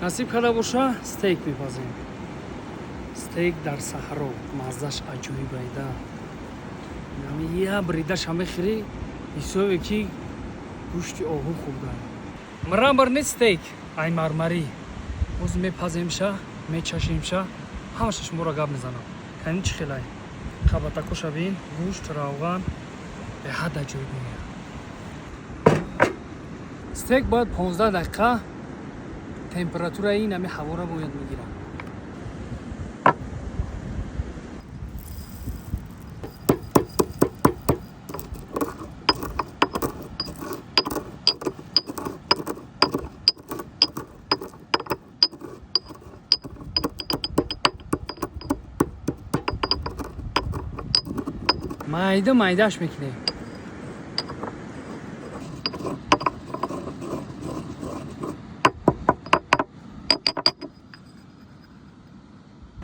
Насиб карда боша, стейк мепазем. Стейк дар саҳро маззаш аҷоиб айда. Нами я бридаша мехӯрӣ, ҳисобе ки гӯшти оҳу хӯрда. Мраморный стейк, ай мармарӣ. Боз мепаземша, мечашимша, ҳамаша шуморо гап мезанам. Кани чӣ хелай? Қабатакоша бин, гӯшт, равған, беҳад аҷоиб меояд. Стейк бояд 15 дақиқа температураи ин ҳами ҳавора бояд мегирад. Майда майдаш мекунем.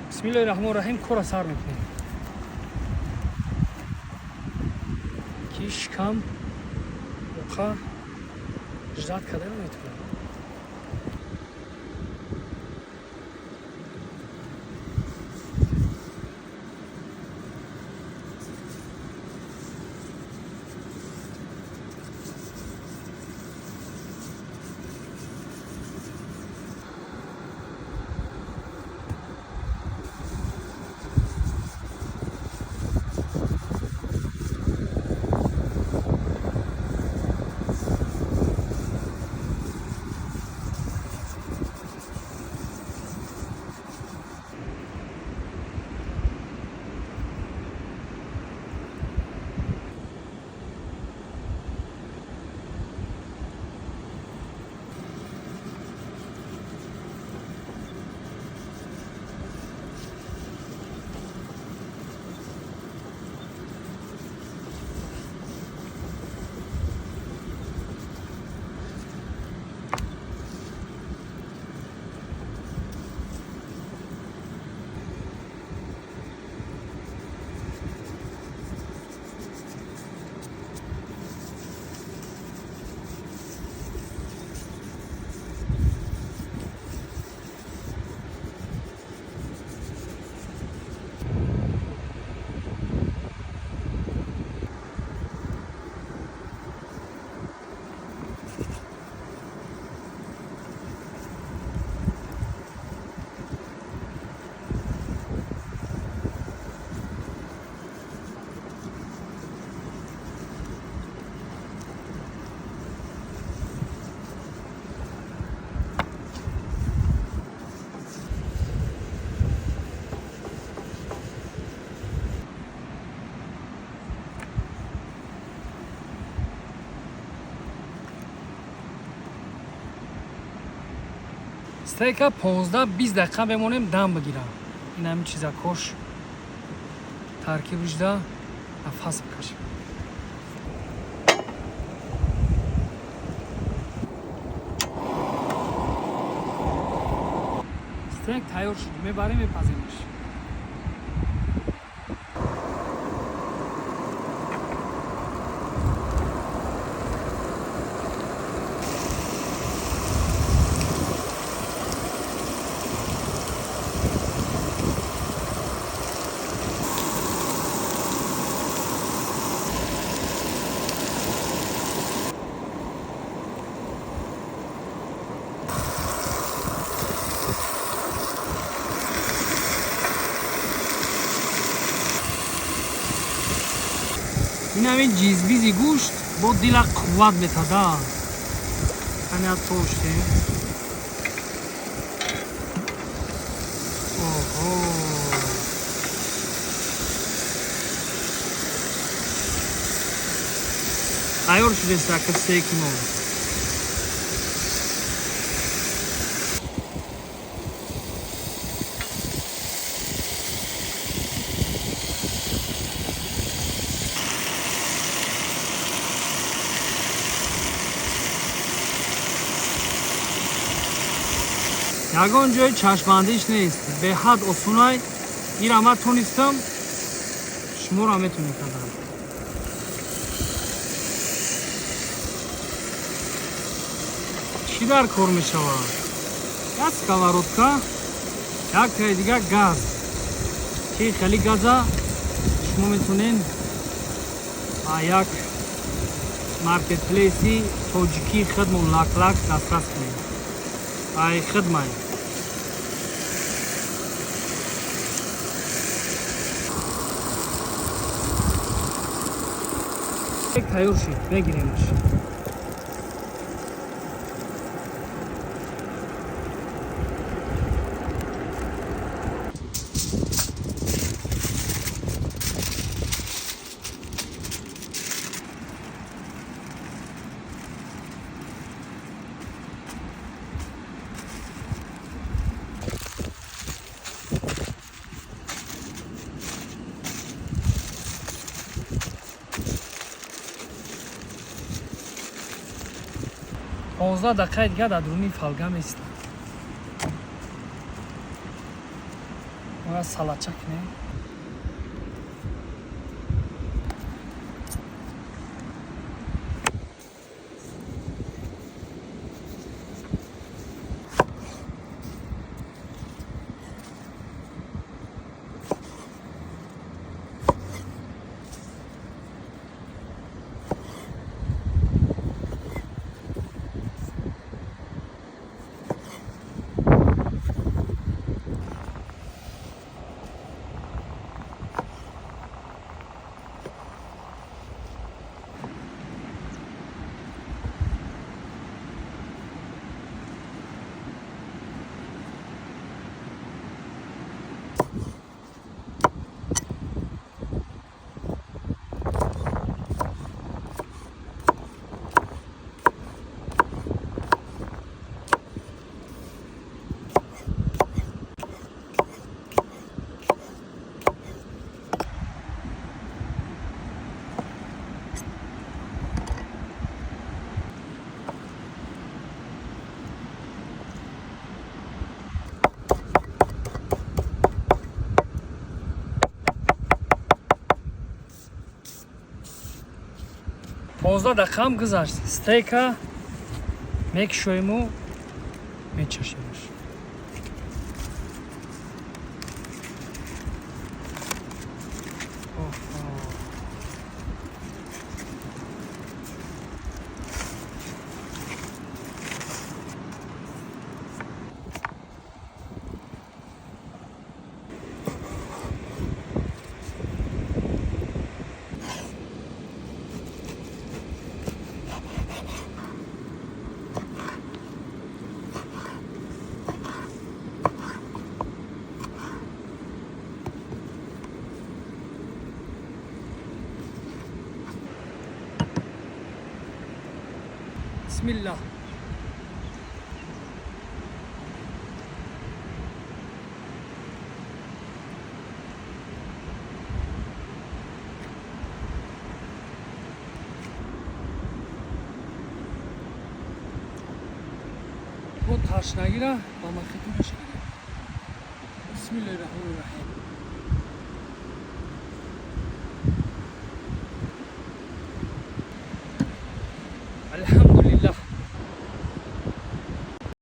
Бисмиллоҳи раҳмони раҳим, кора сар мекунем. Ки шикам оқа ждать карда наметавонад. Стейка 15-20 дақиқа мемонем, дам бигирам. Ин ҳамин чизакош таркиб шуда нафас бикашем. Стейк тайёр шуд, мебарем, мепаземаш. Ин ҳамин ҷизбизи гӯшт бо дила қувват метада. Ҳамин тоштем. Оҳо. Тайёр шудест ака стейки мо. Ягон ҷои чашмбандиш нест, беҳад осунай. Ира ман тонистам, шуморо метонед кардан. Чӣ дар кор мешавад? Як сковородка, як дига газ, ки хеле газа шумо метонен як маркетплейси тоҷикии хидмон Лаклак дастрас кунед. Ай хидмай. Тайёр шид, мегиремаш. 15 дақиқаи дига дар дуруни фольга местам. Бояд салача кунем. 15 дақиқаам гузашт. Стейка мекушоиму мечашимаш. Бисмиллах. Бо ташнагира ба махиту мешкирем. Бисмиллаҳи раҳмони раҳим.